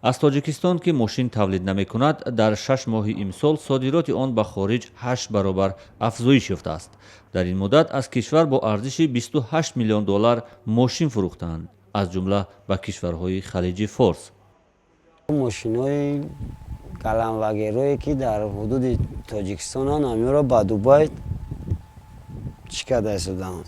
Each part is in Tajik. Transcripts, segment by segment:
Аз Тоҷикистон, ки мошин тавлид намекунад, дар 6 моҳи имсол содироти он ба хориҷ ҳашт баробар афзоиш ёфтааст. Дар ин муддат аз кишвар бо арзиши 28 миллион доллар мошин фурӯхтаанд, аз ҷумла ба кишварҳои Халиҷи Форс. Мошинои Гелендвагенрое, ки дар ҳудуди Тоҷикистонанд, ҳаминро ба Дубай чӣ карда истоданд,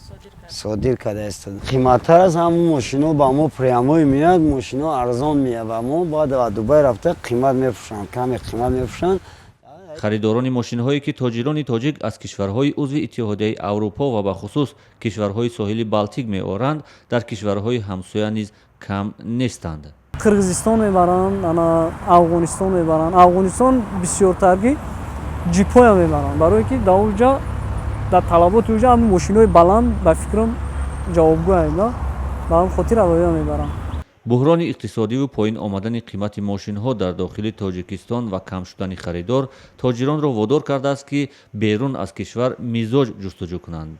содир карда истоданд. Қиматтар аст ҳамун мошино ба мо прямой меяд, мошино арзон меяд ба мо, баъд ба Дубай рафта қимат мефурӯшанд, каме қимат мефурӯшанд. Харидорони мошинҳое, ки тоҷирони тоҷик аз кишварҳои узви Иттиҳодияи Аврупо ва бахусус кишварҳои соҳили Балтик меоранд, дар кишварҳои ҳамсоя низ кам нестанд. Қирғизистон мебаранд, ана Афғонистон мебаранд. Афғонистон бисёртарги ҷипоя мебаранд, барое ки дар онҷа дар талаботи онҷа ҳамин мошинои баланд, ба фикрам, ҷавобгӯянд, ба ҳамин хотир авоя мебаранд. Буҳрони иқтисодиву поин омадани қимати мошинҳо дар дохили Тоҷикистон ва кам шудани харидор тоҷиронро водор кардааст, ки берун аз кишвар мизоҷ ҷустуҷӯ кунанд.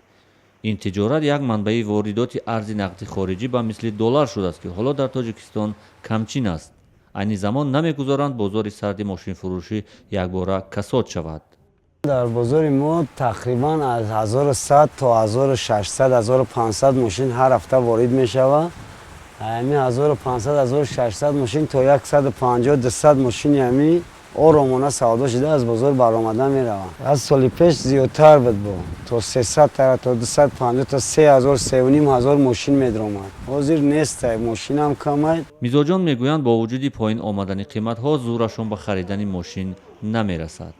Ин тиҷорат як манбаи воридоти арзи нақди хориҷӣ ба мисли доллар шудааст, ки ҳоло дар Тоҷикистон камчин аст. Айни замон намегузоранд бозори сарди мошинфурӯшӣ якбора касод шавад. Дар бозори мо тақрибан аз 1100 то 1600, 1500 мошин ҳар ҳафта ворид мешавад. Ҳами 1500, 1600 мошин то 150, 200 мошини ҳами оромона савдо шуда, аз бозор баромада мераванд. Аз соли пеш зиёдтар буд, бо то 300 тара, то 250, то 3000, 3500 мошин медаромад. Ҳозир неста, мошинам камай. Мизоҷон мегӯянд, бо вуҷуди поин омадани қиматҳо зӯрашон ба харидани мошин намерасад.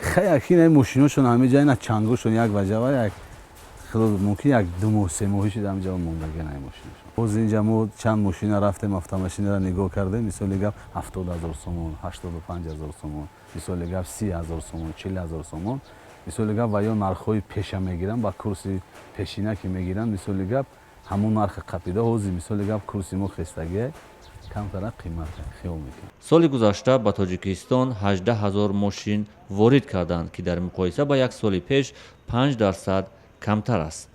Хай, мошиношон ҳамиҷа ина чангошон як ваҷава, як мумкин як 2 моҳ, 3 моҳӣ шуда, ҳамиҷа мондаги най мошиношон. Боз инҷа мо чанд мошина рафтем, автомашинара нигоҳ кардем. Мисоли гап, 70 000 сомон, 85 000 сомон, мисоли гап, 30 000 сомон, 40 000 сомон, мисоли гап. Ва ё нархҳои пеша мегиранд, ба курси пешина ки мегиранд, мисоли гап, ҳамон нархи қапида. Ҳозир, мисоли гап, курси мо хестагия, камтара қимат хиёл мекунад. Соли гузашта ба Тоҷикистон 18 ҳазор мошин ворид карданд, ки дар муқоиса ба як соли пеш 5% камтар аст.